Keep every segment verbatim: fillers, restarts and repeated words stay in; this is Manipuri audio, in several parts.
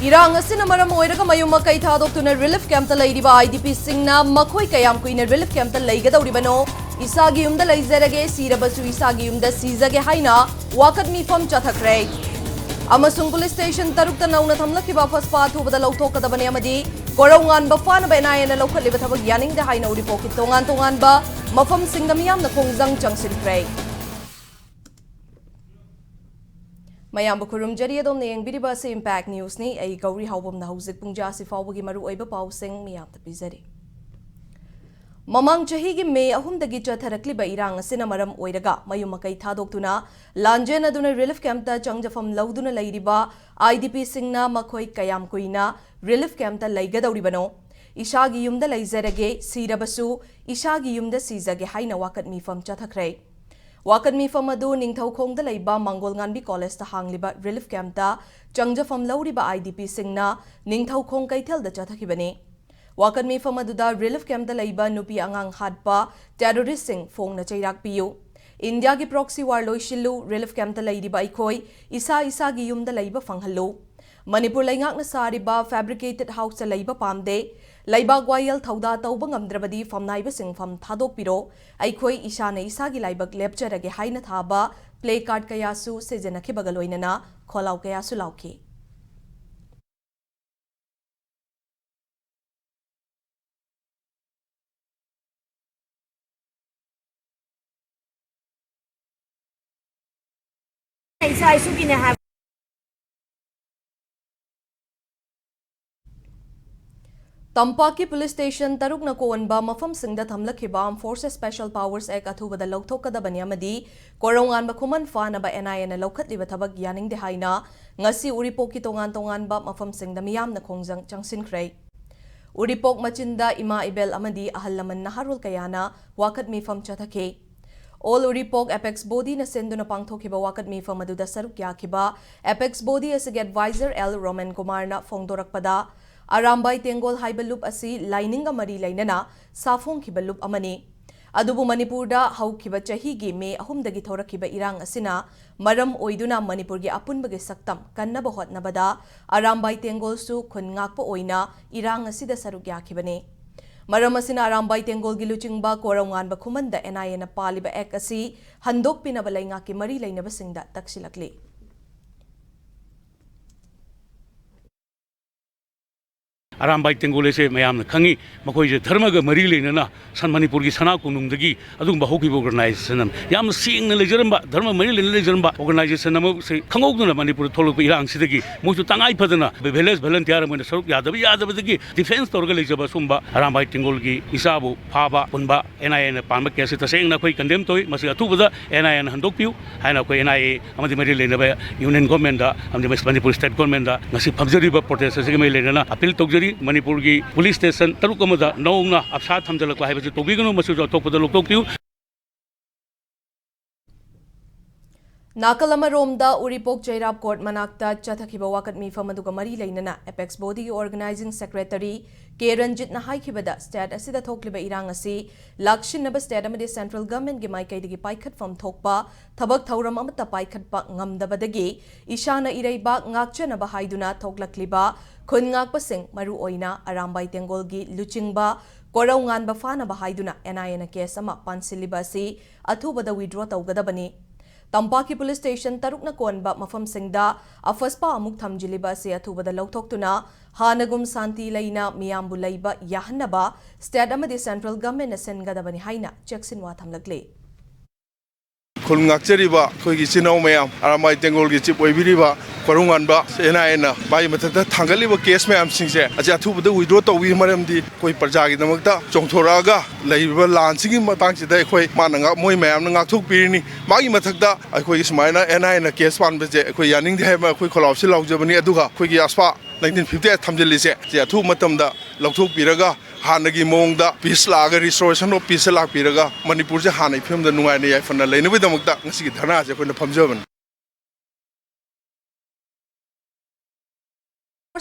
ꯏꯔꯥꯡ ꯑꯁꯤꯅ ꯃꯔꯝ ꯑꯣꯏꯔꯒ ꯃꯌꯨꯝ ꯃꯀꯩ ꯊꯥꯗꯣꯛꯇꯨꯅ ꯔꯤꯂꯤꯐ ꯀꯦꯝꯞꯇ ꯂꯩꯔꯤꯕ ꯑꯥꯏ ꯗꯤ ꯄꯤꯁꯤꯡꯅ ꯃꯈꯣꯏ ꯀꯌꯥꯝ ꯀꯨꯏꯅ ꯔꯤꯂꯤꯐ ꯀꯦꯝꯞꯇ ꯂꯩꯒꯗꯧꯔꯤꯕꯅꯣ? "ꯏꯁꯥꯒꯤ ꯌꯨꯝꯗ ꯂꯩꯖꯔꯒꯦ, ꯁꯤꯔꯕꯁꯨ ꯏꯁꯥꯒꯤ ꯌꯨꯝꯗ ꯁꯤꯖꯒꯦ" ꯍꯥꯏꯅ ꯋꯥꯀꯠ ꯃꯤꯐꯝ ꯆꯠꯊꯈ꯭ꯔꯦ꯫ ꯑꯃꯁꯨꯡ ꯄꯨꯂꯤꯁ ꯁ꯭ꯇꯦꯁꯟ ꯇꯔꯨꯛꯇ ꯅꯧꯅ ꯊꯝꯂꯛꯈꯤꯕ ꯐꯁꯄꯥ ꯑꯊꯨꯕꯗ ꯂꯧꯊꯣꯛꯀꯗꯕꯅꯤ ꯑꯃꯗꯤ ꯀꯣꯔꯧꯉꯥꯟꯕ ꯐꯥꯅꯕ ꯑꯦꯟ ꯑꯥꯏ ꯑꯦꯅ ꯂꯧꯈꯠꯂꯤꯕ ꯊꯕꯛ ꯌꯥꯅꯤꯡꯗꯦ ꯍꯥꯏꯅ ꯎꯔꯤꯄꯣꯛꯀꯤ ꯇꯣꯉꯥꯟ ꯇꯣꯉꯥꯟꯕ ꯃꯐꯝꯁꯤꯡꯗ ꯃꯤꯌꯥꯝꯅ ꯈꯣꯡꯖꯪ ꯆꯪꯁꯤꯟꯈ꯭ꯔꯦ꯫ ꯃꯌꯥꯝꯕꯨ ꯈꯨꯔꯨꯝꯖꯔꯤ꯫ ꯑꯗꯣꯝꯅ ꯌꯦꯡꯕꯤꯔꯤꯕ ꯑꯁꯤ ꯏꯝꯄꯦꯛ ꯅ꯭ꯌꯨꯁꯅꯤ꯫ ꯑꯩ ꯒꯧꯔꯤ ꯍꯥꯎꯕꯝꯅ ꯍꯧꯖꯤꯛ ꯄꯨꯡ ꯖꯥ ꯑꯁꯤ ꯐꯥꯎꯕꯒꯤ ꯃꯔꯨꯑꯣꯏꯕ ꯄꯥꯎꯁꯤꯡ ꯃꯤꯌꯥꯝꯗ ꯄꯤꯖꯔꯤ꯫ ꯃꯃꯥꯡ ꯆꯍꯤꯒꯤ ꯃꯦ ꯑꯍꯨꯝꯗꯒꯤ ꯆꯠꯊꯔꯛꯂꯤꯕ ꯏꯔꯥꯡ ꯑꯁꯤꯅ ꯃꯔꯝ ꯑꯣꯏꯔꯒ ꯃꯌꯨꯝ ꯃꯀꯩ ꯊꯥꯗꯣꯛꯇꯨꯅ ꯂꯥꯟꯖꯦꯟꯅꯗꯨꯅ ꯔꯤꯂꯤꯐ ꯀꯦꯝꯞꯇ ꯆꯪꯖꯐꯝ ꯂꯧꯗꯨꯅ ꯂꯩꯔꯤꯕ ꯑꯥꯏ ꯗꯤ ꯄꯤꯁꯤꯡꯅ ꯃꯈꯣꯏ ꯀꯌꯥꯝ ꯀꯨꯏꯅ ꯔꯤꯂꯤꯐ ꯀꯦꯝꯞꯇ ꯂꯩꯒꯗꯧꯔꯤꯕꯅꯣ? "ꯏꯁꯥꯒꯤ ꯌꯨꯝꯗ ꯂꯩꯖꯔꯒꯦ, ꯁꯤꯔꯕꯁꯨ ꯏꯁꯥꯒꯤ ꯌꯨꯝꯗ ꯁꯤꯖꯒꯦ" ꯍꯥꯏꯅ ꯋꯥꯀꯠ ꯃꯤꯐꯝ ꯆꯠꯊꯈ꯭ꯔꯦ꯫ ꯋꯥꯀꯠ ꯃꯤꯐꯝ ꯑꯗꯨ ꯅꯤꯡꯊꯧꯈꯣꯡꯗ ꯂꯩꯕ ꯃꯥꯡꯒꯣꯜꯉꯥꯟꯕꯤ ꯀꯣꯂꯦꯖꯇ ꯍꯥꯡꯂꯤꯕ ꯔꯤꯂꯤꯐ ꯀꯦꯝꯞꯇ ꯆꯪꯖꯐꯝ ꯂꯧꯔꯤꯕ ꯑꯥꯏ ꯗꯤ ꯄꯤꯁꯤꯡꯅ ꯅꯤꯡꯊꯧꯈꯣꯡ ꯀꯩꯊꯦꯜꯗ ꯆꯠꯊꯈꯤꯕꯅꯤ꯫ ꯋꯥꯀꯠ ꯃꯤꯐꯝ ꯑꯗꯨꯗ ꯔꯤꯂꯤꯐ ꯀꯦꯝꯞꯇ ꯂꯩꯕ ꯅꯨꯄꯤ ꯑꯉꯥꯡ ꯍꯥꯠꯄ ꯇꯦꯔꯣꯔꯤꯁ꯭ꯠꯁꯤꯡ ꯐꯣꯡꯅ ꯆꯩꯔꯥꯛ ꯄꯤꯌꯨ, ꯏꯟꯗꯤꯌꯥꯒꯤ ꯄ꯭ꯔꯣꯛꯁꯤ ꯋꯥꯔ ꯂꯣꯏꯁꯤꯜꯂꯨ, ꯔꯤꯂꯤꯐ ꯀꯦꯝꯞꯇ ꯂꯩꯔꯤꯕ ꯑꯩꯈꯣꯏ ꯏꯁꯥ ꯏꯁꯥꯒꯤ ꯌꯨꯝꯗ ꯂꯩꯕ ꯐꯪꯍꯜꯂꯨ, ꯃꯅꯤꯄꯨꯔ ꯂꯩꯉꯥꯛꯅ ꯁꯥꯔꯤꯕ ꯐꯦꯕ꯭ꯔꯤꯀꯦꯇꯦꯗ ꯍꯥꯎꯁꯇ ꯂꯩꯕ ꯄꯥꯝꯗꯦ, ꯂꯩꯕꯥꯛ ꯋꯥꯌꯦꯜ ꯊꯧꯗꯥ ꯇꯧꯕ ꯉꯝꯗ꯭ꯔꯕꯗꯤ ꯐꯝꯅꯥꯏꯕ ꯁꯤꯟꯐꯝ ꯊꯥꯗꯣꯛꯄꯤꯔꯣ, ꯑꯩꯈꯣꯏ ꯏꯁꯥꯅ ꯏꯁꯥꯒꯤ ꯂꯥꯏꯕꯛ ꯂꯦꯞꯆꯔꯒꯦ ꯍꯥꯏꯅ ꯊꯥꯕ ꯄ꯭ꯂꯦ ꯀꯥꯔꯗ ꯀꯌꯥꯁꯨ ꯁꯤꯖꯤꯟꯅꯈꯤꯕꯒ ꯂꯣꯏꯅꯅ ꯈꯣꯜꯂꯥꯎ ꯀꯌꯥꯁꯨ ꯂꯥꯎꯈꯤ꯫ ꯏꯁꯥ ꯏꯁꯨꯒꯤꯅꯦ ꯍꯥꯏꯕ꯫ ꯇꯝꯄꯥꯛꯀꯤ ꯄꯨꯂꯤꯁ ꯁ꯭ꯇꯦꯁꯟ ꯇꯔꯨꯛꯅ ꯀꯣꯟꯕ ꯃꯐꯝꯁꯤꯡꯗ ꯊꯝꯂꯛꯈꯤꯕ Armed Forces Special Powers Act ꯑꯊꯨꯕꯗ ꯂꯧꯊꯣꯛꯀꯗꯕꯅꯤ ꯑꯃꯗꯤ ꯀꯣꯔꯧꯉꯥꯟꯕ ꯈꯨꯃꯟ ꯐꯥꯅꯕ ꯑꯦꯟ ꯑꯥꯏ ꯑꯦꯅ ꯂꯧꯈꯠꯂꯤꯕ ꯊꯕꯛ ꯌꯥꯅꯤꯡꯗꯦ ꯍꯥꯏꯅ ꯉꯁꯤ ꯎꯔꯤꯄꯣꯛꯀꯤ ꯇꯣꯉꯥꯟ ꯇꯣꯉꯥꯟꯕ ꯃꯐꯝꯁꯤꯡꯗ ꯃꯤꯌꯥꯝꯅ ꯈꯣꯡꯖꯪ ꯆꯪꯁꯤꯟꯈ꯭ꯔꯦ꯫ ꯎꯔꯤꯄꯣꯛ ꯃꯆꯤꯟꯗ ꯏꯃꯥ ꯏꯕꯦꯜ ꯑꯃꯗꯤ ꯑꯍꯜ ꯂꯃꯟ ꯅꯍꯥꯔꯣꯜ ꯀꯌꯥꯅ ꯋꯥꯀꯠ ꯃꯤꯐꯝ ꯆꯠꯊꯈꯤ꯫ All ꯎꯔꯤꯄꯣꯛ Apex Bodyꯅ ꯁꯤꯟꯗꯨꯅ ꯄꯥꯡꯊꯣꯛꯈꯤꯕ ꯋꯥꯀꯠ ꯃꯤꯐꯝ ꯑꯗꯨꯗ ꯁꯔꯨꯛ ꯌꯥꯈꯤꯕ Apex Body ꯑꯁꯤꯒꯤ ꯑꯦꯗꯚꯥꯏꯖꯔ ꯑꯦꯜ ꯔꯣꯃꯟ ꯀꯨꯃꯥꯔꯅ ꯐꯣꯡꯗꯣꯔꯛꯄꯗ, ꯑꯔꯥꯝꯕꯥꯏ ꯇꯦꯡꯒꯣꯜ ꯍꯥꯏꯕ ꯂꯨꯞ ꯑꯁꯤ ꯂꯥꯏꯅꯤꯡꯒ ꯃꯔꯤ ꯂꯩꯅꯅ ꯁꯥꯐꯣꯡꯈꯤꯕ ꯂꯨꯞ ꯑꯃꯅꯤ꯫ ꯑꯗꯨꯕꯨ ꯃꯅꯤꯄꯨꯔꯗ ꯍꯧꯈꯤꯕ ꯆꯍꯤꯒꯤ ꯃꯦ ꯑꯍꯨꯝꯗꯒꯤ ꯊꯣꯔꯛꯈꯤꯕ ꯏꯔꯥꯡ ꯑꯁꯤꯅ ꯃꯔꯝ ꯑꯣꯏꯗꯨꯅ ꯃꯅꯤꯄꯨꯔꯒꯤ ꯑꯄꯨꯟꯕꯒꯤ ꯁꯛꯇꯝ ꯀꯟꯅꯕ ꯍꯣꯠꯅꯕꯗ ꯑꯔꯥꯝꯕꯥꯏ ꯇꯦꯡꯒꯣꯜꯁꯨ ꯈꯨꯟ ꯉꯥꯛꯄ ꯑꯣꯏꯅ ꯏꯔꯥꯡ ꯑꯁꯤꯗ ꯁꯔꯨꯛ ꯌꯥꯈꯤꯕꯅꯤ꯫ ꯃꯔꯝ ꯑꯁꯤꯅ ꯑꯔꯥꯝꯕꯥꯏ ꯇꯦꯡꯒꯣꯜꯒꯤ ꯂꯨꯆꯤꯡꯕ ꯀꯣꯔꯧꯉꯥꯟꯕ ꯈꯨꯃꯟꯗ NIAꯅ ꯄꯥꯜꯂꯤꯕ act ꯑꯁꯤ ꯍꯟꯗꯣꯛꯄꯤꯅꯕ ꯂꯩꯉꯥꯛꯀꯤ ꯃꯔꯤ ꯂꯩꯅꯕꯁꯤꯡꯗ ꯇꯛꯁꯤꯜꯂꯛꯂꯤ꯫ ꯑꯔꯥꯝꯕꯥꯏ ꯇꯦꯡꯒꯣꯜ ꯑꯁꯦ ꯃꯌꯥꯝꯅ ꯈꯪꯉꯤ꯫ ꯃꯈꯣꯏꯁꯦ ꯙꯔꯃꯒ ꯃꯔꯤ ꯂꯩꯅꯅ ꯁꯟ-, ꯃꯅꯤꯄꯨꯔꯒꯤ ꯁꯅꯥ ꯀꯣꯅꯨꯡꯗꯒꯤ ꯑꯗꯨꯒꯨꯝꯕ ꯍꯧꯈꯤꯕ organization ꯑꯃ, ꯌꯥꯝꯅ ꯁꯦꯡꯅ ꯂꯩꯖꯔꯝꯕ, ꯙꯔꯃ ꯃꯔꯤ ꯂꯩꯅꯅ ꯂꯩꯖꯔꯝꯕ organization ꯑꯃꯁꯦ ꯈꯪꯍꯧꯗꯅ ꯃꯅꯤꯄꯨꯔꯗ ꯊꯣꯛꯂꯛꯄ ꯏꯔꯥꯡꯁꯤꯗꯒꯤ ꯃꯣꯏꯁꯨ ꯇꯉꯥꯏ ꯐꯗꯅ village volunteer ꯑꯃ ꯑꯣꯏꯅ ꯁꯔꯨꯛ ꯌꯥꯗꯕ ꯌꯥꯗꯕꯗꯒꯤ defence ꯇꯧꯔꯒ ꯂꯩꯖꯕ ꯁꯨꯝꯕ ꯑꯔꯥꯝꯕꯥꯏ ꯇꯦꯡꯒꯣꯜꯒꯤ ꯏꯆꯥꯕꯨ ꯐꯥꯕ ꯄꯨꯟꯕ NIAꯅ ꯄꯥꯟꯕ case ꯁꯤ ꯇꯁꯦꯡꯅ ꯑꯩꯈꯣꯏ condemn ꯇꯧꯏ꯫ ꯃꯁꯤ ꯑꯊꯨꯕꯗ NIAꯅ ꯍꯟꯗꯣꯛꯄꯤꯌꯨ ꯍꯥꯏꯅ ꯑꯩꯈꯣꯏ NIA ꯑꯃꯗꯤ ꯃꯔꯤ ꯂꯩꯅꯕ Union Governmentꯇ ꯑꯃꯗꯤ ꯃꯅꯤꯄꯨꯔ State Governmentꯇ ꯉꯁꯤ ꯐꯝꯖꯔꯤꯕ protest ꯑꯁꯤꯒ ꯃꯔꯤ ꯂꯩꯅꯅ appeal ꯇꯧꯖꯔꯤ꯫ ꯃꯅꯤꯄꯨꯔꯒꯤ police station ꯇꯔꯨꯛ ꯑꯃꯗ ꯅꯧꯅ ꯑꯞꯁꯥ ꯊꯝꯖꯤꯜꯂꯛꯄ ꯍꯥꯏꯕꯁꯤ ꯇꯧꯕꯤꯒꯅꯨ, ꯃꯁꯤꯁꯨ ꯑꯊꯨꯕꯗ ꯂꯧꯊꯣꯛꯄꯤꯌꯨ꯫ ꯅꯥꯀꯜ ꯑꯃꯔꯣꯝꯗ ꯎꯔꯤꯄꯣꯛ ꯆꯩꯔꯥꯞ court ꯃꯅꯥꯛꯇ ꯆꯠꯊꯈꯤꯕ ꯋꯥꯀꯠ ꯃꯤꯐꯝ ꯑꯗꯨꯒ ꯃꯔꯤ ꯂꯩꯅꯅ apex bodyꯒꯤ organizing secretary ꯀꯦ ꯔꯟꯖꯤꯠꯅ ꯍꯥꯏꯈꯤꯕꯗ, state ꯑꯁꯤꯗ ꯊꯣꯛꯂꯤꯕ ꯏꯔꯥꯡ ꯑꯁꯤ ꯂꯥꯛꯁꯤꯟꯅꯕ state ꯑꯃꯗꯤ central governmentꯀꯤ ꯃꯥꯏꯀꯩꯗꯒꯤ ꯄꯥꯏꯈꯠꯐꯝ ꯊꯣꯛꯄ ꯊꯕꯛ ꯊꯧꯔꯝ ꯑꯃꯠꯇ ꯄꯥꯏꯈꯠꯄ ꯉꯝꯗꯕꯗꯒꯤ ꯏꯁꯥꯅ ꯏꯔꯩꯕꯥꯛ ꯉꯥꯛꯆꯅꯕ ꯍꯥꯏꯗꯨꯅ ꯊꯣꯛꯂꯛꯂꯤꯕ ꯈꯨꯟ ꯉꯥꯛꯄꯁꯤꯡ, ꯃꯔꯨꯑꯣꯏꯅ ꯑꯔꯥꯝꯕꯥꯏ ꯇꯦꯡꯒꯣꯜꯒꯤ ꯂꯨꯆꯤꯡꯕ ꯀꯣꯔꯧꯉꯥꯟꯕ ꯐꯥꯅꯕ ꯍꯥꯏꯗꯨꯅ NIAꯅ case ꯑꯃ ꯄꯥꯟꯁꯤꯜꯂꯤꯕ ꯑꯁꯤ ꯑꯊꯨꯕꯗ withdraw ꯇꯧꯒꯗꯕꯅꯤ꯫ ꯇꯝꯄꯥꯛꯀꯤ police station ꯇꯔꯨꯛꯅ ꯀꯣꯟꯕ ꯃꯐꯝꯁꯤꯡꯗ ꯑꯐꯁꯄꯥ ꯑꯃꯨꯛ ꯊꯝꯖꯤꯜꯂꯤꯕ ꯑꯁꯤ ꯑꯊꯨꯕꯗ ꯂꯧꯊꯣꯛꯇꯨꯅ ꯍꯥꯟꯅꯒꯨꯝ ꯁꯥꯟꯇꯤ ꯂꯩꯅ ꯃꯤꯌꯥꯝꯕꯨ ꯂꯩꯕ ꯌꯥꯍꯟꯅꯕ state ꯑꯃꯗꯤ central governmentꯅ ꯁꯤꯟꯒꯗꯕꯅꯤ ꯍꯥꯏꯅ ꯆꯦꯛꯁꯤꯟꯋꯥ ꯊꯝꯂꯛꯂꯤ꯫ ꯈꯨꯜ ꯉꯥꯛꯆꯔꯤꯕ ꯑꯩꯈꯣꯏꯒꯤ ꯏꯆꯤꯟ ꯏꯅꯥꯎ ꯃꯌꯥꯝ, ꯑꯔꯥꯝꯕꯥꯏ ꯇꯦꯡꯒꯣꯜꯒꯤ chief ꯑꯣꯏꯕꯤꯔꯤꯕ ꯀꯣꯔꯧꯉꯥꯟꯕ NIAꯅ ꯃꯥꯒꯤ ꯃꯊꯛꯇ ꯊꯥꯡꯒꯠꯂꯤꯕ case ꯃꯌꯥꯝꯁꯤꯡꯁꯦ ꯑꯁꯤ ꯑꯊꯨꯕꯗ withdraw ꯇꯧꯕꯤꯌꯨ, ꯃꯔꯝꯗꯤ ꯑꯩꯈꯣꯏ ꯄ꯭ꯔꯖꯥꯒꯤꯗꯃꯛꯇ ꯆꯣꯡꯊꯣꯔꯛꯑꯒ ꯂꯩꯔꯤꯕ ꯂꯥꯟꯁꯤꯒꯤ ꯃꯇꯥꯡꯁꯤꯗ ꯑꯩꯈꯣꯏ ꯃꯥꯅ ꯉꯥꯛ-, ꯃꯣꯏ ꯃꯌꯥꯝꯅ ꯉꯥꯛꯊꯣꯛꯄꯤꯔꯤꯅꯤ꯫ ꯃꯥꯒꯤ ꯃꯊꯛꯇ ꯑꯩꯈꯣꯏꯒꯤ ꯁꯨꯃꯥꯏꯅ NIAꯅ case ꯄꯥꯟꯕꯁꯦ ꯑꯩꯈꯣꯏ ꯌꯥꯅꯤꯡꯗꯦ ꯍꯥꯏꯕ ꯑꯩꯈꯣꯏ ꯈꯣꯜꯂꯥꯎꯁꯤ ꯂꯥꯎꯖꯕꯅꯤ꯫ ꯑꯗꯨꯒ ꯑꯩꯈꯣꯏꯒꯤ ꯑꯁꯄꯥ nineteen fifty eight ꯊꯝꯖꯤꯜꯂꯤꯁꯦ ꯁꯤ ꯑꯊꯨꯕ ꯃꯇꯝꯗ ꯂꯧꯊꯣꯛꯄꯤꯔꯒ ꯍꯥꯟꯅꯒꯤ ꯃꯑꯣꯡꯗ peace ꯂꯥꯛꯑꯒ, restoration of peaceꯁꯦ ꯂꯥꯛꯄꯤꯔꯒ ꯃꯅꯤꯄꯨꯔꯁꯦ ꯍꯥꯟꯅꯒꯤ ꯐꯤꯕꯝꯗ ꯅꯨꯡꯉꯥꯏꯅ ꯌꯥꯏꯐꯅ ꯂꯩꯅꯕꯒꯤꯗꯃꯛꯇ ꯉꯁꯤꯒꯤ ꯙꯔꯅꯥꯁꯦ ꯑꯩꯈꯣꯏꯅ ꯐꯝꯖꯕꯅꯤ꯫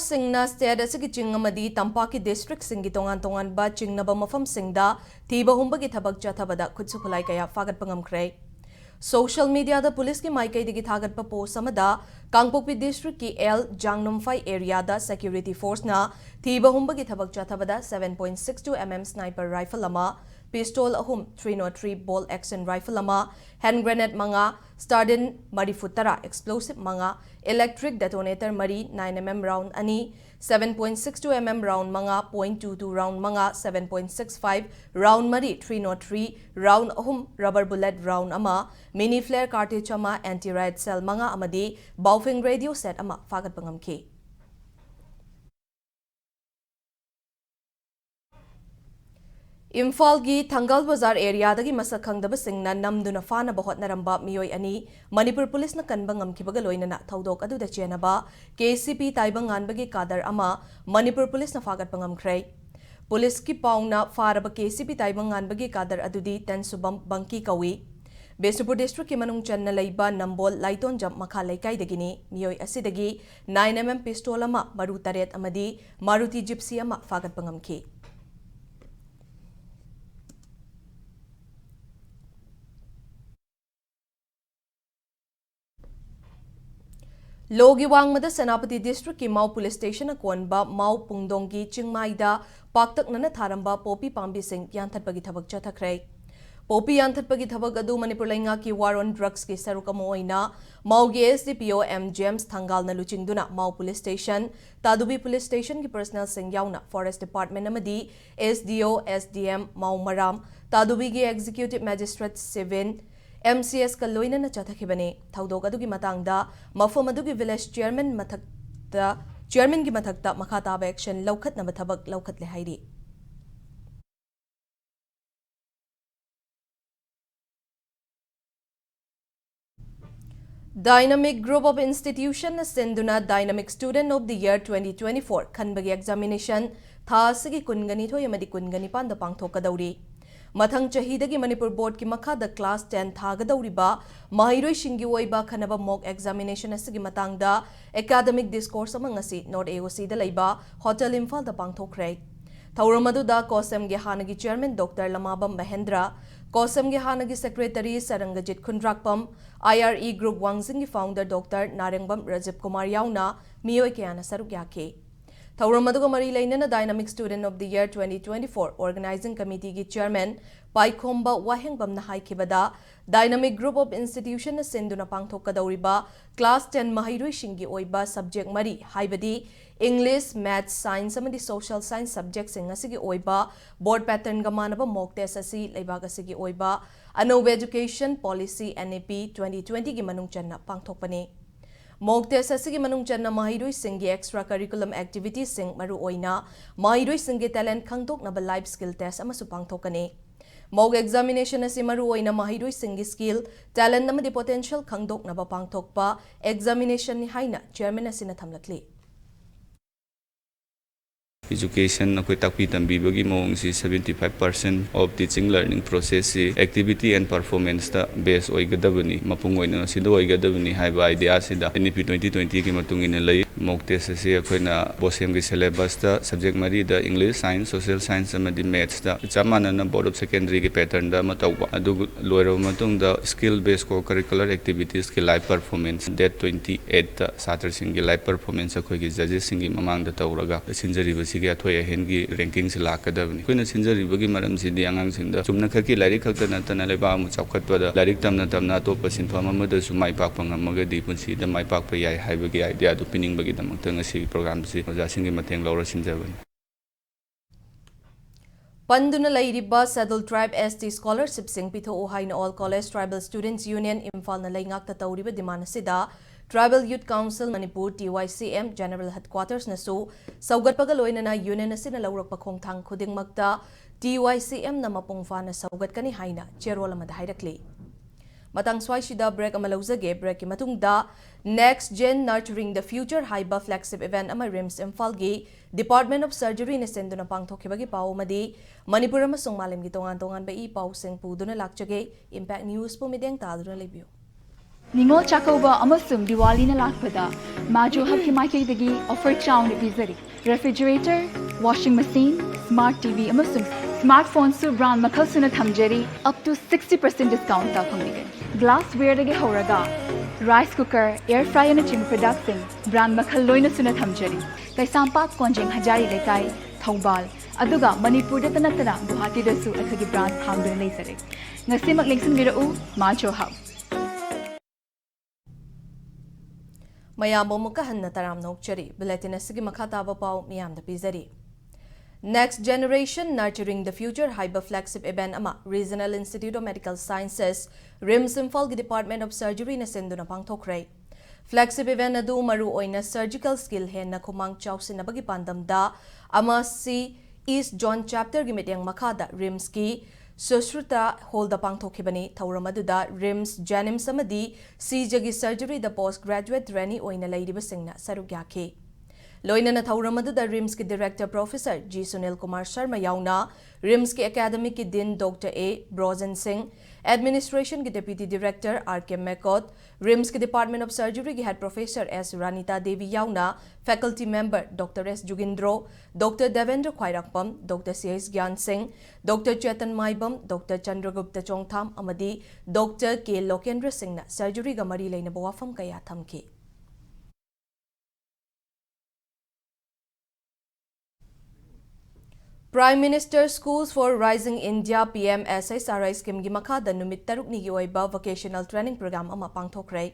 ꯁꯤꯡꯅ state ꯑꯁꯤꯒꯤ ꯆꯤꯡ ꯑꯃꯗꯤ ꯇꯝꯄꯥꯛꯀꯤ districtꯁꯤꯡꯒꯤ ꯇꯣꯉꯥꯟ ꯇꯣꯉꯥꯟꯕ ꯆꯤꯡꯅꯕ ꯃꯐꯝꯁꯤꯡꯗ ꯊꯤꯕ ꯍꯨꯝꯕꯒꯤ ꯊꯕꯛ ꯆꯠꯊꯕꯗ ꯈꯨꯠꯁꯨ ꯈꯨꯠꯂꯥꯏ ꯀꯌꯥ ꯐꯥꯒꯠꯄ ꯉꯝꯈ꯭ꯔꯦ꯫ Social mediaꯗ ꯄꯨꯂꯤꯁꯀꯤ ꯃꯥꯏꯀꯩꯗꯒꯤ ꯊꯥꯒꯠꯄ post ꯑꯃꯗ ꯀꯥꯡꯄꯣꯛꯄꯤ districtꯀꯤ ꯑꯦꯜ ꯖꯥꯡꯅꯝꯐꯥꯏ areaꯗ security forceꯅ ꯊꯤꯕ ꯍꯨꯝꯕꯒꯤ ꯊꯕꯛ ꯆꯠꯊꯕꯗ seven point six two mm sniper rifle ꯑꯃ, pistol ꯑꯍꯨꯝ, three nought three bolt action rifle ꯑꯃ, hand grenade ꯃꯉꯥ, Stardin ꯃꯔꯤꯐꯨ ꯇꯔꯥ, explosive ꯃꯉꯥ, electric detonator ꯃꯔꯤ, nine mm round ꯑꯅꯤ, seven point six two mm round ꯃꯉꯥ, point two two round ꯃꯉꯥ, seven point six five round ꯃꯔꯤ, three nought three round ꯑꯍꯨꯝ, rubber bullet round ꯑꯃ, mini flare cartridge ꯑꯃ, anti riot shell ꯃꯉꯥ ꯑꯃꯗꯤ Baofeng radio set ꯑꯃ ꯐꯥꯒꯠꯄ ꯉꯝꯈꯤ꯫ ꯏꯝꯐꯥꯜꯒꯤ ꯊꯪꯒꯥꯜ ꯕꯖꯥꯔ areaꯗꯒꯤ ꯃꯁꯛ ꯈꯪꯗꯕꯁꯤꯡꯅ ꯅꯝꯗꯨꯅ ꯐꯥꯅꯕ ꯍꯣꯠꯅꯔꯝꯕ ꯃꯤꯑꯣꯏ ꯑꯅꯤ ꯃꯅꯤꯄꯨꯔ ꯄꯨꯂꯤꯁꯅ ꯀꯟꯕ ꯉꯝꯈꯤꯕꯒ ꯂꯣꯏꯅꯅ ꯊꯧꯗꯣꯛ ꯑꯗꯨꯗ ꯆꯦꯟꯅꯕ KCP ꯇꯥꯏꯕꯪꯉꯥꯟꯕꯒꯤ cadre ꯑꯃ ꯃꯅꯤꯄꯨꯔ ꯄꯨꯂꯤꯁꯅ ꯐꯥꯒꯠꯄ ꯉꯝꯈ꯭ꯔꯦ꯫ ꯄꯨꯂꯤꯁꯀꯤ ꯄꯥꯎꯅ ꯐꯥꯔꯕ KCP ꯇꯥꯏꯕꯪꯉꯥꯟꯕꯒꯤ cadre ꯑꯗꯨꯗꯤ ꯇꯦꯟꯁꯨꯕꯝ ꯕꯪꯀꯤ ꯀꯧꯏ꯫ ꯕꯤꯁꯅꯨꯄꯨꯔ districtꯀꯤ ꯃꯅꯨꯡ ꯆꯟꯅ ꯂꯩꯕ ꯅꯝꯕꯣꯜ ꯂꯥꯏꯇꯣꯟꯖꯝ ꯃꯈꯥ ꯂꯩꯀꯥꯏꯗꯒꯤꯅꯤ꯫ ꯃꯤꯑꯣꯏ ꯑꯁꯤꯗꯒꯤ nine mm pistol ꯑꯃ, ꯃꯔꯨ ꯇꯔꯦꯠ ꯑꯃꯗꯤ Maruti Gypsy ꯑꯃ ꯐꯥꯒꯠꯄ ꯉꯝꯈꯤ꯫ ꯂꯣꯒꯤ ꯋꯥꯡꯃꯗ ꯁꯦꯅꯥꯄꯇꯤ districtꯀꯤ ꯃꯥꯎ police stationꯅ ꯀꯣꯟꯕ ꯃꯥꯎ ꯄꯨꯡꯗꯣꯡꯒꯤ ꯆꯤꯡꯃꯥꯏꯗ ꯄꯥꯛꯇꯛꯅꯅ ꯊꯥꯔꯝꯕ ꯄꯣꯄꯤ ꯄꯥꯝꯕꯤꯁꯤꯡ ꯌꯥꯟꯊꯠꯄꯒꯤ ꯊꯕꯛ ꯆꯠꯊꯈ꯭ꯔꯦ꯫ ꯄꯣꯄꯤ ꯌꯥꯟꯊꯠꯄꯒꯤ ꯊꯕꯛ ꯑꯗꯨ ꯃꯅꯤꯄꯨꯔ ꯂꯩꯉꯥꯛꯀꯤ War on Drugsꯀꯤ ꯁꯔꯨꯛ ꯑꯃ ꯑꯣꯏꯅ ꯃꯥꯎꯒꯤ SDPO M James ꯊꯪꯒꯥꯜꯅ ꯂꯨꯆꯤꯡꯗꯨꯅ ꯃꯥꯎ police station, ꯇꯥꯗꯨꯕꯤ police stationꯒꯤ personnelꯁꯤꯡ ꯌꯥꯎꯅ Forest Department ꯑꯃꯗꯤ SDO, SDM, ꯃꯥꯎ ꯃꯔꯥꯝ, ꯇꯥꯗꯨꯕꯤꯒꯤ executive magistrate, civil, MCSꯀ ꯂꯣꯏꯅꯅ ꯆꯠꯊꯈꯤꯕꯅꯤ꯫ ꯊꯧꯗꯣꯛ ꯑꯗꯨꯒꯤ ꯃꯇꯥꯡꯗ ꯃꯐꯝ ꯑꯗꯨꯒꯤ village chairman ꯃꯊꯛꯇ, chairmanꯒꯤ ꯃꯊꯛꯇ ꯃꯈꯥ ꯇꯥꯕ action ꯂꯧꯈꯠꯅꯕ ꯊꯕꯛ ꯂꯧꯈꯠꯂꯦ ꯍꯥꯏꯔꯤ꯫ Dynamic Group of Institutionꯅ ꯁꯤꯟꯗꯨꯅ Dynamic Student of the Year twenty twenty-four ꯈꯟꯕꯒꯤ examination ꯊꯥ ꯑꯁꯤꯒꯤ ꯀꯨꯟꯒ ꯅꯤꯊꯣꯏ ꯑꯃꯗꯤ ꯀꯨꯟꯒ ꯅꯤꯄꯥꯟꯗ ꯄꯥꯡꯊꯣꯛꯀꯗꯧꯔꯤ꯫ ꯃꯊꯪ ꯆꯍꯤꯗꯒꯤ ꯃꯅꯤꯄꯨꯔ ꯕꯣꯔꯗꯀꯤ ꯃꯈꯥꯗ ꯀ꯭ꯂꯥꯁ ꯇꯦꯟ ꯊꯥꯒꯗꯧꯔꯤꯕ ꯃꯍꯩꯔꯣꯏꯁꯤꯡꯒꯤ ꯑꯣꯏꯕ ꯑꯈꯟꯅꯕ mock examination ꯑꯁꯤꯒꯤ ꯃꯇꯥꯡꯗ academic discourse ꯑꯃ ꯉꯁꯤ North A O Cꯗ ꯂꯩꯕ ꯍꯣꯇꯦꯜ ꯏꯝꯐꯥꯜꯗ ꯄꯥꯡꯊꯣꯛꯈ꯭ꯔꯦ꯫ ꯊꯧꯔꯝ ꯑꯗꯨꯗ ꯀꯣꯁꯦꯝꯒꯤ ꯍꯥꯟꯅꯒꯤ chairman Doctor ꯂꯃꯥꯕꯝ ꯃꯍꯦꯟꯗ꯭ꯔ, ꯀꯣꯁꯦꯝꯒꯤ ꯍꯥꯟꯅꯒꯤ secretary ꯁꯔꯪꯒꯖꯤꯠ Khundrakpam, I R E Group ꯋꯥꯡꯖꯤꯡꯒꯤ founder Doctor ꯅꯥꯔꯦꯡꯕꯝ ꯔꯖꯤꯕ ꯀꯨꯃꯥꯔ ꯌꯥꯎꯅ ꯃꯤꯑꯣꯏ ꯀꯌꯥꯅ ꯁꯔꯨꯛ ꯌꯥꯈꯤ꯫ ꯊꯧꯔꯝ ꯑꯗꯨꯒ ꯃꯔꯤ ꯂꯩꯅꯅ Dynamic Student of the Year twenty twenty-four organizing committeeꯒꯤ chairman ꯄꯥꯏꯈꯣꯝꯕ ꯋꯥꯍꯦꯡꯕꯝꯅ ꯍꯥꯏꯈꯤꯕꯗ, Dynamic Group of Institutionꯅ ꯁꯤꯟꯗꯨꯅ ꯄꯥꯡꯊꯣꯛꯀꯗꯧꯔꯤꯕ class ten ꯃꯍꯩꯔꯣꯏꯁꯤꯡꯒꯤ ꯑꯣꯏꯕ subject ꯃꯔꯤ, ꯍꯥꯏꯕꯗꯤ English, Maths, Science ꯑꯃꯗꯤ Social Science subjectꯁꯤꯡ ꯑꯁꯤꯒꯤ ꯑꯣꯏꯕ board patternꯒ ꯃꯥꯟꯅꯕ mock test ꯑꯁꯤ ꯂꯩꯕꯥꯛ ꯑꯁꯤꯒꯤ ꯑꯣꯏꯕ ꯑꯅꯧꯕ Education Policy, N E P, twenty twentyꯒꯤ ꯃꯅꯨꯡ ꯆꯟꯅ ꯄꯥꯡꯊꯣꯛꯄꯅꯤ꯫ Mock test ꯑꯁꯤꯒꯤ ꯃꯅꯨꯡ ꯆꯟꯅ ꯃꯍꯩꯔꯣꯏꯁꯤꯡꯒꯤ extra curriculum activitiesꯁꯤꯡ, ꯃꯔꯨꯑꯣꯏꯅ ꯃꯍꯩꯔꯣꯏꯁꯤꯡꯒꯤ talent ꯈꯪꯗꯣꯛꯅꯕ life skill test ꯑꯃꯁꯨ ꯄꯥꯡꯊꯣꯛꯀꯅꯤ꯫ Mock examination ꯑꯁꯤ ꯃꯔꯨꯑꯣꯏꯅ ꯃꯍꯩꯔꯣꯏꯁꯤꯡꯒꯤ skill, talent ꯑꯃꯗꯤ potential ꯈꯪꯗꯣꯛꯅꯕ ꯄꯥꯡꯊꯣꯛꯄ examinationꯅꯤ ꯍꯥꯏꯅ chairman ꯑꯁꯤꯅ ꯊꯝꯂꯛꯂꯤ꯫ Education ꯑꯩꯈꯣꯏ ꯇꯥꯛꯄꯤ ꯇꯝꯕꯤꯕꯒꯤ ꯃꯑꯣꯡꯁꯤ seventy five percent of teaching learning processꯁꯤ activity and performanceꯇ base ꯑꯣꯏꯒꯗꯕꯅꯤ, ꯃꯄꯨꯡ ꯑꯣꯏꯅ ꯃꯁꯤꯗ ꯑꯣꯏꯒꯗꯕꯅꯤ ꯍꯥꯏꯕ ideaꯁꯤꯗ N E P twenty twentyꯒꯤ ꯃꯇꯨꯡ ꯏꯟꯅ ꯂꯩ꯫ Mock test ꯑꯁꯤ ꯑꯩꯈꯣꯏꯅ ꯕꯣꯁꯦꯝꯒꯤ syllabusꯇ subject ꯃꯔꯤꯗ English, Science, Social Science ꯑꯃꯗꯤ Mathsꯇ ꯆꯞ ꯃꯥꯟꯅꯅ Board of Secondaryꯒꯤ patternꯗ ꯑꯃ ꯇꯧꯕ, ꯑꯗꯨ ꯂꯣꯏꯔꯕ ꯃꯇꯨꯡꯗ skill based co-curricular activitiesꯀꯤ live performance date twenty eightꯇ ꯁꯥꯇ꯭ꯔꯁꯤꯡꯒꯤ live performance ꯑꯩꯈꯣꯏꯒꯤ judgesꯁꯤꯡꯒꯤ ꯃꯃꯥꯡꯗ ꯇꯧꯔꯒ ꯁꯤꯟꯖꯔꯤꯕꯁꯤꯒꯤ ꯑꯊꯣꯏ ꯑꯍꯦꯟꯒꯤ rankingꯁꯤ ꯂꯥꯛꯀꯗꯕꯅꯤ꯫ ꯑꯩꯈꯣꯏꯅ ꯁꯤꯟꯖꯔꯤꯕꯒꯤ ꯃꯔꯝꯁꯤꯗꯤ ꯑꯉꯥꯡꯁꯤꯡꯗ ꯆꯨꯝꯅꯈꯛꯀꯤ ꯂꯥꯏꯔꯤꯛ ꯈꯛꯇ ꯅꯠꯇꯅ ꯂꯩꯕꯥꯛ ꯑꯃ ꯆꯥꯎꯈꯠꯄꯗ ꯂꯥꯏꯔꯤꯛ ꯇꯝꯅ ꯇꯝꯅ ꯑꯇꯣꯞꯄ ꯁꯤꯟꯐꯝ ꯑꯃꯗꯁꯨ ꯃꯥꯏ ꯄꯥꯛꯄ ꯉꯝꯃꯒꯗꯤ ꯄꯨꯟꯁꯤꯗ ꯃꯥꯏ ꯄꯥꯛꯄ ꯌꯥꯏ ꯍꯥꯏꯕꯒꯤ ideaꯗꯨ ꯄꯤꯅꯤꯡꯕꯒꯤꯗꯃꯛꯇ ꯉꯁꯤꯒꯤ programꯁꯤ ꯑꯣꯖꯥꯁꯤꯡꯒꯤ ꯃꯇꯦꯡ ꯂꯧꯔ ꯁꯤꯟꯖꯕꯅꯤ꯫ ꯄꯟꯗꯨꯅ ꯂꯩꯔꯤꯕ Scheduled Tribe S T scholarshipꯁꯤꯡ ꯄꯤꯊꯣꯛꯎ ꯍꯥꯏꯅ All College Tribal Students Union ꯏꯝꯐꯥꯜꯅ ꯂꯩꯉꯥꯛꯇ ꯇꯧꯔꯤꯕ demand ꯑꯁꯤꯗ Tribal Youth Council Manipur, T Y C M, General Headquartersꯅꯁꯨ ꯁꯧꯒꯠꯄꯒ ꯂꯣꯏꯅꯅ union ꯑꯁꯤꯅ ꯂꯧꯔꯛꯄ ꯈꯣꯡꯊꯥꯡ ꯈꯨꯗꯤꯡꯃꯛꯇ T Y C Mꯅ ꯃꯄꯨꯡ ꯐꯥꯅ ꯁꯧꯒꯠꯀꯅꯤ ꯍꯥꯏꯅ ꯆꯦꯔꯣꯜ ꯑꯃꯗ ꯍꯥꯏꯔꯛꯂꯤ꯫ ꯃꯇꯥꯡ ꯁ꯭ꯋꯥꯏꯁꯤꯗ break ꯑꯃ ꯂꯧꯖꯒꯦ꯫ Breakꯀꯤ ꯃꯇꯨꯡꯗ Next Gen Nurturing the Future ꯍꯥꯏꯕ flagship event ꯑꯃ RIMS ꯏꯝꯐꯥꯜꯒꯤ Department of Surgery ꯅ ꯁꯤꯟꯗꯨꯅ ꯄꯥꯡꯊꯣꯛꯈꯤꯕꯒꯤ ꯄꯥꯎ ꯑꯃꯗꯤ ꯃꯅꯤꯄꯨꯔ ꯑꯃꯁꯨꯡ ꯃꯥꯂꯦꯝꯒꯤ ꯇꯣꯉꯥꯟ ꯇꯣꯉꯥꯟꯕ ꯏ ꯄꯥꯎꯁꯤꯡ ꯄꯨꯗꯨꯅ ꯂꯥꯛꯆꯒꯦ꯫ Impact News ꯄꯨ ꯃꯤꯠꯌꯦꯡ ꯇꯥꯗꯨꯅ ꯂꯩꯕꯤꯌꯨ꯫ ꯅꯤꯉꯣꯜ ꯆꯥꯛꯀꯧꯕ ꯑꯃꯁꯨꯡ ꯗꯤꯋꯥꯂꯤꯅ ꯂꯥꯛꯄꯗ ꯃꯥꯖꯣ ꯍꯕꯀꯤ ꯃꯥꯏꯀꯩꯗꯒꯤ offer ꯆꯥꯎꯅ ꯄꯤꯖꯔꯤ꯫ Refrigerator, washing machine, smart T V ꯑꯃꯁꯨꯡ smartphone ꯁꯨ brand ꯃꯈꯜ ꯁꯨꯅ ꯊꯝꯖꯔꯤ꯫ Up to sixty percent discount ꯇ ꯐꯪꯕꯤꯒꯅꯤ꯫ Glassware ꯗꯒꯤ ꯍꯧꯔꯒ rice cooker, air fryer ꯅꯆꯤꯡꯕ product ꯁꯤꯡ brand ꯃꯈꯜ ꯂꯣꯏꯅ ꯁꯨꯅ ꯊꯝꯖꯔꯤ꯫ ꯀꯩꯁꯥꯝꯄꯥꯠ ꯀꯣꯟꯖꯦꯡ ꯍꯖꯥꯔꯤ ꯂꯩꯀꯥꯏ, ꯊꯧꯕꯥꯜ, ꯑꯗꯨꯒ ꯃꯅꯤꯄꯨꯔꯗꯇ ꯅꯠꯇꯅ ꯒꯨꯋꯥꯍꯥꯇꯤꯗꯁꯨ ꯑꯩꯈꯣꯏꯒꯤ branch ꯍꯥꯡꯗꯨꯅ ꯂꯩꯖꯔꯦ꯫ ꯉꯁꯤꯃꯛ ꯂꯦꯡꯁꯤꯟꯕꯤꯔꯛꯎ, ꯃꯥꯖꯣ ꯍꯕ꯫ ꯃꯌꯥꯝꯕꯨ ꯑꯃꯨꯛꯀ ꯍꯟꯅ ꯇꯔꯥꯝꯅ ꯑꯣꯛꯆꯔꯤ꯫ Bulletin ꯑꯁꯤꯒꯤ ꯃꯈꯥ ꯇꯥꯕ ꯄꯥꯎ ꯃꯤꯌꯥꯝꯗ ꯄꯤꯖꯔꯤ꯫ Next Generation Nurturing the Future ꯍꯥꯏꯕ flagship event ꯑꯃ Regional Institute of Medical Sciences, RIMS ꯏꯝꯐꯥꯜꯒꯤ Department of Surgery ꯅ ꯁꯤꯟꯗꯨꯅ ꯄꯥꯡꯊꯣꯛꯈ꯭ꯔꯦ꯫ Flagship event ꯑꯗꯨ ꯃꯔꯨ ꯑꯣꯏꯅ surgical skill ꯍꯦꯟꯅ ꯈꯨꯃꯥꯡ ꯆꯥꯎꯁꯤꯟꯅꯕꯒꯤ ꯄꯥꯟꯗꯝꯗ ꯑꯃ ꯁꯤ East Zone Chapter ꯒꯤ ꯃꯤꯠꯌꯦꯡ ꯃꯈꯥꯗ RIMS ꯀꯤ ꯁꯨꯁ꯭ꯔꯨꯇꯥ Hall ꯗ ꯄꯥꯡꯊꯣꯛꯈꯤꯕꯅꯤ꯫ ꯊꯧꯔꯝ ꯑꯗꯨꯗ RIMS, JNIMS ꯑꯃꯗꯤ ꯁꯤꯖꯒꯤ surgery ꯗ post graduate trainee ꯑꯣꯏꯅ ꯂꯩꯔꯤꯕꯁꯤꯡꯅ ꯁꯔꯨꯛ ꯌꯥꯈꯤ꯫ ꯂꯣꯏꯅꯅ ꯊꯧꯔꯝ ꯑꯗꯨꯗ RIMS ꯀꯤ Director Professor G Sunil Kumar Sharma ꯌꯥꯎꯅ RIMS ꯀꯤ academic ꯀꯤ Dean Doctor A ꯕ꯭ꯔꯣꯖꯟ ꯁꯤꯡ, Administration ꯒꯤ Deputy Director R K ꯃꯦꯀꯣꯠ, RIMS ꯀꯤ Department of Surgery ꯒꯤ Head Professor S ꯔꯥꯅꯤꯇꯥ ꯗꯦꯕꯤ ꯌꯥꯎꯅ faculty member Doctor S ꯖꯨꯒꯤꯟꯗ꯭ꯔꯣ, Doctor Debendra ꯈ꯭ꯋꯥꯏꯔꯥꯛꯄꯝ, Doctor C H ꯒ꯭ꯌꯥꯟ ꯁꯤꯡ, Doctor ꯆꯦꯇꯟ ꯃꯥꯏꯕꯝ, Doctor ꯆꯟꯗ꯭ꯔꯒꯨꯞꯇ ꯆꯣꯡꯊꯥꯝ ꯑꯃꯗꯤ Doctor K ꯂꯣꯀꯦꯟꯗ꯭ꯔ ꯁꯤꯡꯅ surgery ꯒ ꯃꯔꯤ ꯂꯩꯅꯕ ꯋꯥꯐꯝ ꯀꯌꯥ ꯊꯝꯈꯤ꯫ Prime Minister Schools for Rising India, P M S H R I scheme ꯒꯤ ꯃꯈꯥꯗ ꯅꯨꯃꯤꯠ ꯇꯔꯨꯛꯅꯤꯒꯤ ꯑꯣꯏꯕ vocational training program ꯑꯃ ꯄꯥꯡꯊꯣꯛꯈ꯭ꯔꯦ꯫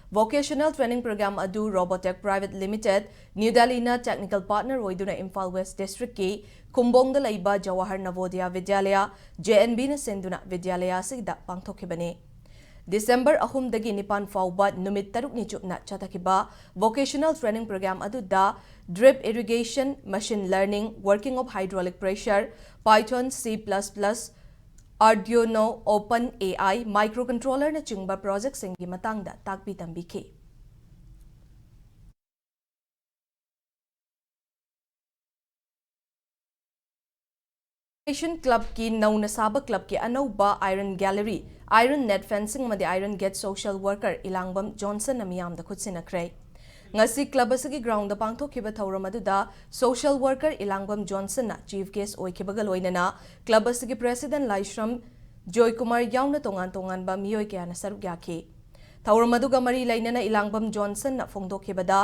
Vocational training program ꯑꯗꯨ Robotech Private Limited, New Delhi ꯅ technical partner ꯑꯣꯏꯗꯨꯅ ꯏꯝꯐꯥꯜ West District ꯀꯤ ꯈꯨꯝꯕꯣꯡꯗ ꯂꯩꯕ Jawahar Navodaya ꯕꯤꯗ꯭ꯌꯥꯂꯌ, J N V ꯅ ꯁꯤꯟꯗꯨꯅ ꯕꯤꯗ꯭ꯌꯥꯂꯌ ꯑꯁꯤꯗ ꯄꯥꯡꯊꯣꯛꯈꯤꯕꯅꯤ꯫ December ꯑꯍꯨꯝꯗꯒꯤ ꯅꯤꯄꯥꯟ ꯐꯥꯎꯕ ꯅꯨꯃꯤꯠ ꯇꯔꯨꯛꯅꯤ ꯆꯨꯞꯅ ꯆꯠꯊꯈꯤꯕ vocational training program ꯑꯗꯨꯗ drip irrigation, machine learning, working of hydraulic pressure, Python, C plus plus, Arduino, Open A I, microcontroller ꯅꯆꯤꯡꯕ project ꯁꯤꯡꯒꯤ ꯃꯇꯥꯡꯗ ꯇꯥꯛꯄꯤ ꯇꯝꯕꯤꯈꯤ꯫ Association Clubꯀꯤ ꯅꯧꯅ ꯁꯥꯕ clubꯀꯤ ꯑꯅꯧꯕ iron gallery, iron net fencing ꯑꯃꯗꯤ iron gate social worker ꯏꯂꯥꯡꯕꯝ ꯖꯣꯟꯁꯟꯅ ꯃꯤꯌꯥꯝꯗ ꯈꯨꯠꯁꯤꯟꯅꯈ꯭ꯔꯦ꯫ ꯉꯁꯤ club ꯑꯁꯤꯒꯤ groundꯗ ꯄꯥꯡꯊꯣꯛꯈꯤꯕ ꯊꯧꯔꯝ ꯑꯗꯨꯗ social worker ꯏꯂꯥꯡꯕꯝ ꯖꯣꯟꯁꯟꯅ chief guest ꯑꯣꯏꯈꯤꯕꯒ ꯂꯣꯏꯅꯅ club ꯑꯁꯤꯒꯤ president ꯂꯥꯏꯁ꯭ꯔꯝ ꯖꯣꯏꯀꯨꯃꯥꯔ ꯌꯥꯎꯅ ꯇꯣꯉꯥꯟ ꯇꯣꯉꯥꯟꯕ ꯃꯤꯑꯣꯏ ꯀꯌꯥꯅ ꯁꯔꯨꯛ ꯌꯥꯈꯤ꯫ ꯊꯧꯔꯝ ꯑꯗꯨꯒ ꯃꯔꯤ ꯂꯩꯅꯅ ꯏꯂꯥꯡꯕꯝ ꯖꯣꯟꯁꯟꯅ ꯐꯣꯡꯗꯣꯛꯈꯤꯕꯗ,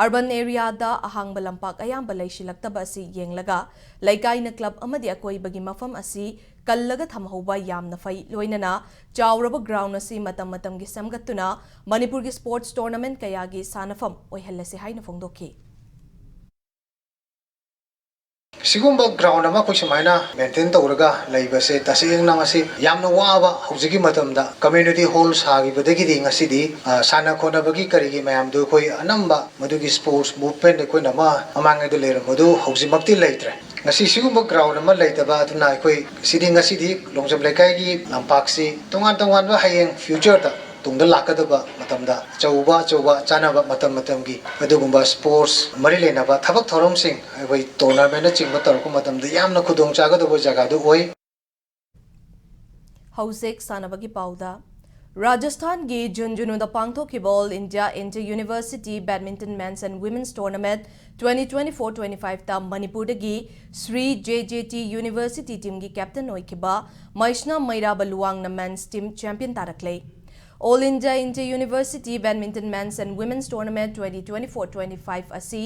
urban areaꯗ ꯑꯍꯥꯡꯕ ꯂꯝꯄꯥꯛ ꯑꯌꯥꯝꯕ ꯂꯩꯁꯤꯜꯂꯛꯇꯕ ꯑꯁꯤ ꯌꯦꯡꯂꯒ, ꯂꯩꯀꯥꯏꯅ club ꯑꯃꯗꯤ ꯑꯀꯣꯏꯕꯒꯤ ꯃꯐꯝ ꯑꯁꯤ ꯀꯜꯂꯒ ꯊꯝꯍꯧꯕ ꯌꯥꯝꯅ ꯐꯩ, ꯂꯣꯏꯅꯅ ꯆꯥꯎꯔꯕ ground ꯑꯁꯤ ꯃꯇꯝ ꯃꯇꯝꯒꯤ ꯁꯦꯝꯒꯠꯇꯨꯅ ꯃꯅꯤꯄꯨꯔꯒꯤ sports tournament ꯀꯌꯥꯒꯤ ꯁꯥꯟꯅꯐꯝ ꯑꯣꯏꯍꯜꯂꯁꯤ ꯍꯥꯏꯅ ꯐꯣꯡꯗꯣꯛꯈꯤ꯫ ꯁꯤꯒꯨꯝꯕ ground ꯑꯃ ꯑꯩꯈꯣꯏ ꯁꯨꯃꯥꯏꯅ maintain ꯇꯧꯔꯒ ꯂꯩꯕꯁꯦ ꯇꯁꯦꯡꯅ ꯃꯁꯤ ꯌꯥꯝꯅ ꯋꯥꯕ, ꯍꯧꯖꯤꯛꯀꯤ ꯃꯇꯝꯗ community hall ꯁꯥꯈꯤꯕꯗꯒꯤꯗꯤ ꯉꯁꯤꯗꯤ, ꯑ, ꯁꯥꯟꯅ ꯈꯣꯠꯅꯕꯒꯤ ꯀꯔꯤꯒꯤ ꯃꯌꯥꯝꯗꯨ ꯑꯩꯈꯣꯏ ꯑꯅꯝꯕ ꯃꯗꯨꯒꯤ sports movement ꯑꯩꯈꯣꯏꯅ ꯑꯃ ꯃꯃꯥꯡꯉꯩꯗ ꯂꯩꯔꯝꯕꯗꯨ ꯍꯧꯖꯤꯛꯃꯛꯇꯤ ꯂꯩꯇ꯭ꯔꯦ꯫ ꯉꯁꯤ ꯁꯤꯒꯨꯝꯕ ground ꯑꯃ ꯂꯩꯇꯕ ꯑꯗꯨꯅ ꯑꯩꯈꯣꯏ ꯁꯤꯗꯤ ꯉꯁꯤꯗꯤ ꯂꯣꯡꯖꯝ ꯂꯩꯀꯥꯏꯒꯤ ꯂꯝꯄꯥꯛꯁꯤ ꯇꯣꯉꯥꯟ ꯇꯣꯉꯥꯟꯕ ꯍꯌꯦꯡ futureꯗ ꯇꯨꯡꯗ ꯂꯥꯛꯀꯗꯕ ꯃꯇꯝꯗ ꯑꯆꯧꯕ ꯑꯆꯧꯕ ꯆꯥꯅꯕ ꯃꯇꯝ ꯃꯇꯝꯒꯤ ꯑꯗꯨꯒꯨꯝꯕ sports ꯃꯔꯤ ꯂꯩꯅꯕ ꯊꯕꯛ ꯊꯧꯔꯝꯁꯤꯡ, ꯑꯩꯈꯣꯏ tournamentꯅꯆꯤꯡꯕ ꯇꯧꯔꯛꯄ ꯃꯇꯝꯗ ꯌꯥꯝꯅ ꯈꯨꯗꯣꯡ ꯆꯥꯒꯗꯧꯕ ꯖꯒꯥꯗꯨ ꯑꯣꯏ꯫ ꯍꯧꯖꯤꯛ ꯁꯥꯟꯅꯕꯒꯤ ꯄꯥꯎꯗ꯫ ꯔꯥꯖꯁꯊꯥꯟꯒꯤ ꯖꯨꯟꯖꯨꯅꯨꯗ ꯄꯥꯡꯊꯣꯛꯈꯤꯕ All India Inter University Badminton Men's and Women's Tournament twenty twenty-four twenty-fiveꯇ ꯃꯅꯤꯄꯨꯔꯗꯒꯤ ꯁ꯭ꯔꯤ JJT University teamꯒꯤ captain ꯑꯣꯏꯈꯤꯕ ꯃꯩꯁꯅꯥꯝ ꯃꯩꯔꯥꯕ ꯂꯨꯋꯥꯡꯅ men's team champion ꯇꯥꯔꯛꯂꯦ꯫ All India Inter University Badminton Men's and Women's Tournament twenty twenty-four twenty-five ꯑꯁꯤ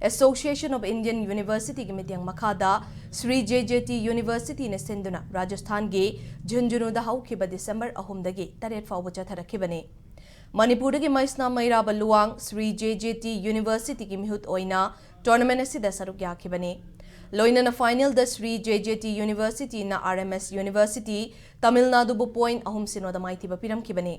Association of Indian Universityꯒꯤ ꯃꯤꯠꯌꯦꯡ ꯃꯈꯥꯗ ꯁ꯭ꯔꯤ JJT Universityꯅ ꯁꯤꯟꯗꯨꯅ ꯔꯥꯖꯁꯊꯥꯟꯒꯤ ꯖꯨꯟꯖꯨꯅꯨꯗ ꯍꯧꯈꯤꯕ ꯗꯤꯁꯦꯝꯕꯔ ꯑꯍꯨꯝꯗꯒꯤ ꯇꯔꯦꯠ ꯐꯥꯎꯕ ꯆꯠꯊꯔꯛꯈꯤꯕꯅꯤ꯫ ꯃꯅꯤꯄꯨꯔꯗꯒꯤ ꯃꯩꯁꯅꯥꯝ ꯃꯩꯔꯥꯕ ꯂꯨꯋꯥꯡ ꯁ꯭ꯔꯤ JJT Universityꯒꯤ ꯃꯤꯍꯨꯠ ꯑꯣꯏꯅ tournament ꯑꯁꯤꯗ ꯁꯔꯨꯛ ꯌꯥꯈꯤꯕꯅꯤ꯫ ꯂꯣꯏꯅꯅ finalꯗ Shri JJT Universityꯅ RMS University, Tamil ꯅꯥꯗꯨꯕꯨ point ꯑꯍꯨꯝ ꯁꯤꯅꯣꯗ ꯃꯥꯏꯊꯤꯕ ꯄꯤꯔꯝꯈꯤꯕꯅꯤ꯫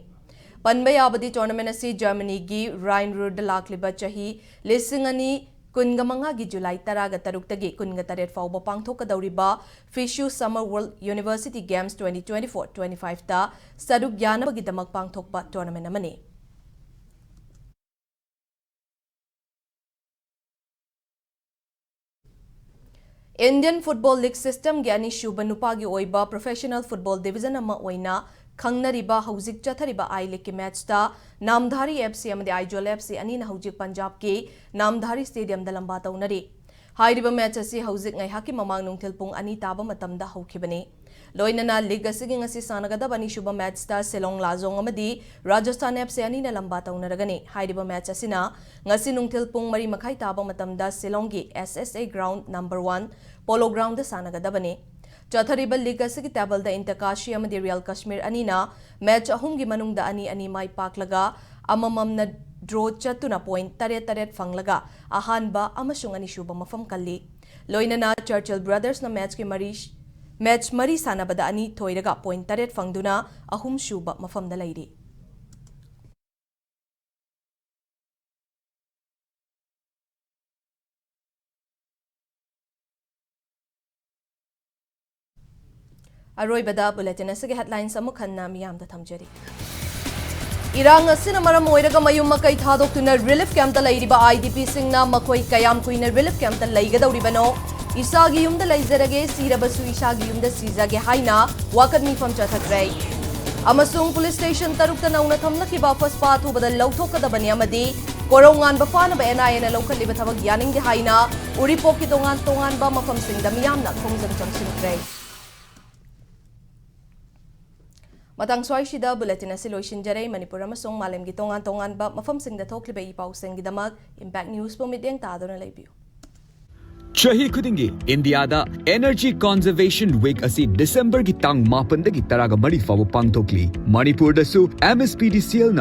ꯄꯟꯕ ꯌꯥꯕꯗꯤ tournament ꯑꯁꯤ ꯖꯔꯃꯅꯤꯒꯤ ꯔꯥꯏꯟ ꯔꯨꯔꯗ ꯂꯥꯛꯂꯤꯕ ꯆꯍꯤ ꯂꯤꯁꯤꯡ ꯑꯅꯤ ꯀꯨꯟꯒ ꯃꯉꯥꯒꯤ ꯖꯨꯂꯥꯏ ꯇꯔꯥꯒ ꯇꯔꯨꯛꯇꯒꯤ ꯀꯨꯟꯒ ꯇꯔꯦꯠ ꯐꯥꯎꯕ ꯄꯥꯡꯊꯣꯛꯀꯗꯧꯔꯤꯕ Fisu Summer World University Games twenty twenty-four twenty-fiveꯇ ꯁꯔꯨꯛ ꯌꯥꯅꯕꯒꯤꯗꯃꯛ ꯄꯥꯡꯊꯣꯛꯄ tournament ꯑꯃꯅꯤ꯫ Indian Football League systemꯒꯤ ꯑꯅꯤꯁꯨꯕ ꯅꯨꯄꯥꯒꯤ ꯑꯣꯏꯕ professional football division ꯑꯃ ꯑꯣꯏꯅ ꯈꯪꯅꯔꯤꯕ ꯍꯧꯖꯤꯛ ꯆꯠꯊꯔꯤꯕ I Leagueꯀꯤ matchꯇ ꯅꯥꯝꯙꯥꯔꯤ F C ꯑꯃꯗꯤ ꯑꯥꯏꯖꯣꯜ F C ꯑꯅꯤꯅ ꯍꯧꯖꯤꯛ ꯄꯟꯖꯥꯕꯀꯤ ꯅꯥꯝꯙꯥꯔꯤ stadiumꯗ ꯂꯝꯕꯥ ꯇꯧꯅꯔꯤ꯫ ꯍꯥꯏꯔꯤꯕ match ꯑꯁꯤ ꯍꯧꯖꯤꯛ ꯉꯥꯏꯍꯥꯛꯀꯤ ꯃꯃꯥꯡ ꯅꯨꯡꯊꯤꯜ ꯄꯨꯡ ꯑꯅꯤ ꯇꯥꯕ ꯃꯇꯝꯗ ꯍꯧꯈꯤꯕꯅꯤ꯫ ꯂꯣꯏꯅꯅ league ꯑꯁꯤꯒꯤ ꯉꯁꯤ ꯁꯥꯟꯅꯒꯗꯕ ꯑꯅꯤꯁꯨꯕ matchꯇ ꯁꯤꯂꯣꯡ ꯂꯥꯖꯣꯡ ꯑꯃꯗꯤ ꯔꯥꯖꯁꯊꯥꯟ F C ꯑꯅꯤꯅ ꯂꯝꯕꯥ ꯇꯧꯅꯔꯒꯅꯤ꯫ ꯍꯥꯏꯔꯤꯕ match ꯑꯁꯤꯅ ꯉꯁꯤ ꯅꯨꯡꯊꯤꯜ ꯄꯨꯡ ꯃꯔꯤ ꯃꯈꯥꯏ ꯇꯥꯕ ꯃꯇꯝꯗ ꯁꯤꯂꯣꯡꯒꯤ S S A ground number one Polo Groundꯗ ꯁꯥꯟꯅꯒꯗꯕꯅꯤ꯫ ꯆꯠꯊꯔꯤꯕ league ꯑꯁꯤꯒꯤ tableꯗ ꯏꯟꯇꯀꯥꯁꯤ ꯑꯃꯗꯤ ꯔꯤꯌꯦꯜ ꯀꯁꯃꯤꯔ ꯑꯅꯤꯅ match ꯑꯍꯨꯝꯒꯤ ꯃꯅꯨꯡꯗ ꯑꯅꯤ ꯑꯅꯤ ꯃꯥꯏ ꯄꯥꯛꯂꯒ ꯑꯃꯃꯝꯅ draw ꯆꯠꯇꯨꯅ point ꯇꯔꯦꯠ ꯇꯔꯦꯠ ꯐꯪꯂꯒ ꯑꯍꯥꯟꯕ ꯑꯃꯁꯨꯡ ꯑꯅꯤꯁꯨꯕ ꯃꯐꯝ ꯀꯜꯂꯤ꯫ ꯂꯣꯏꯅꯅ ꯆꯔꯆꯤꯜ brothersꯅ matchꯀꯤ ꯃꯔꯤ, match ꯃꯔꯤ ꯁꯥꯟꯅꯕꯗ ꯑꯅꯤ ꯊꯣꯏꯔꯒ point ꯇꯔꯦꯠ ꯐꯪꯗꯨꯅ ꯑꯍꯨꯝꯁꯨꯕ ꯃꯐꯝꯗ ꯂꯩꯔꯤ꯫ ꯑꯔꯣꯏꯕꯗ bulletin ꯑꯁꯤꯒꯤ headlines ꯑꯃꯨꯛ ꯍꯟꯅ ꯃꯤꯌꯥꯝꯗ ꯊꯝꯖꯔꯤ꯫ ꯏꯔꯥꯡ ꯑꯁꯤꯅ ꯃꯔꯝ ꯑꯣꯏꯔꯒ ꯃꯌꯨꯝ ꯃꯀꯩ ꯊꯥꯗꯣꯛꯇꯨꯅ relief campꯇ ꯂꯩꯔꯤꯕ I D Pꯁꯤꯡꯅ ꯃꯈꯣꯏ ꯀꯌꯥꯝ ꯀꯨꯏꯅ relief campꯇ ꯂꯩꯒꯗꯧꯔꯤꯕꯅꯣ? "ꯏꯁꯥꯒꯤ ꯌꯨꯝꯗ ꯂꯩꯖꯔꯒꯦ, ꯁꯤꯔꯕꯁꯨ ꯏꯁꯥꯒꯤ ꯌꯨꯝꯗ ꯁꯤꯖꯒꯦ" ꯍꯥꯏꯅ ꯋꯥꯀꯠ ꯃꯤꯐꯝ ꯆꯠꯊꯈ꯭ꯔꯦ꯫ ꯑꯃꯁꯨꯡ police station ꯇꯔꯨꯛꯇ ꯅꯧꯅ ꯊꯝꯂꯛꯈꯤꯕ ꯑꯐꯁꯄꯥ ꯑꯊꯨꯕꯗ ꯂꯧꯊꯣꯛꯀꯗꯕꯅꯤ ꯑꯃꯗꯤ ꯀꯣꯔꯧꯉꯥꯟꯕ ꯐꯥꯅꯕ N I Aꯅ ꯂꯧꯈꯠꯂꯤꯕ ꯊꯕꯛ ꯌꯥꯅꯤꯡꯗꯦ ꯍꯥꯏꯅ ꯎꯔꯤꯄꯣꯛꯀꯤ ꯇꯣꯉꯥꯟ ꯇꯣꯉꯥꯟꯕ ꯃꯐꯝꯁꯤꯡꯗ ꯃꯤꯌꯥꯝꯅ ꯈꯣꯡꯖꯪ ꯆꯪꯁꯤꯟꯈ꯭ꯔꯦ꯫ ꯃꯇꯥꯡ ꯁ꯭ꯋꯥꯏꯁꯤꯗ bulletin ꯑꯁꯤ ꯂꯣꯏꯁꯤꯟꯖꯔꯦ꯫ ꯃꯅꯤꯄꯨꯔ ꯑꯃꯁꯨꯡ ꯃꯥꯂꯦꯝꯒꯤ ꯇꯣꯉꯥꯟ ꯇꯣꯉꯥꯟꯕ ꯃꯐꯝꯁꯤꯡꯗ ꯊꯣꯛꯂꯤꯕ ꯏ ꯄꯥꯎꯁꯤꯡꯒꯤꯗꯃꯛ Impact Newsꯄꯨ ꯃꯤꯠꯌꯦꯡ ꯇꯥꯗꯨꯅ ꯂꯩꯕꯤꯌꯨ꯫ ꯆꯍꯤ ꯈꯨꯗꯤꯡꯒꯤ ꯏꯟꯗꯤꯌꯥꯗ Energy Conservation Week ꯑꯁꯤ ꯗꯤꯁꯦꯝꯕꯔꯒꯤ ꯇꯥꯡ ꯃꯥꯄꯟꯗꯒꯤ ꯇꯔꯥꯒ ꯃꯔꯤ ꯐꯥꯎꯕ ꯄꯥꯡꯊꯣꯛꯂꯤ꯫ ꯃꯅꯤꯄꯨꯔꯗꯁꯨ M S P D C Lꯅ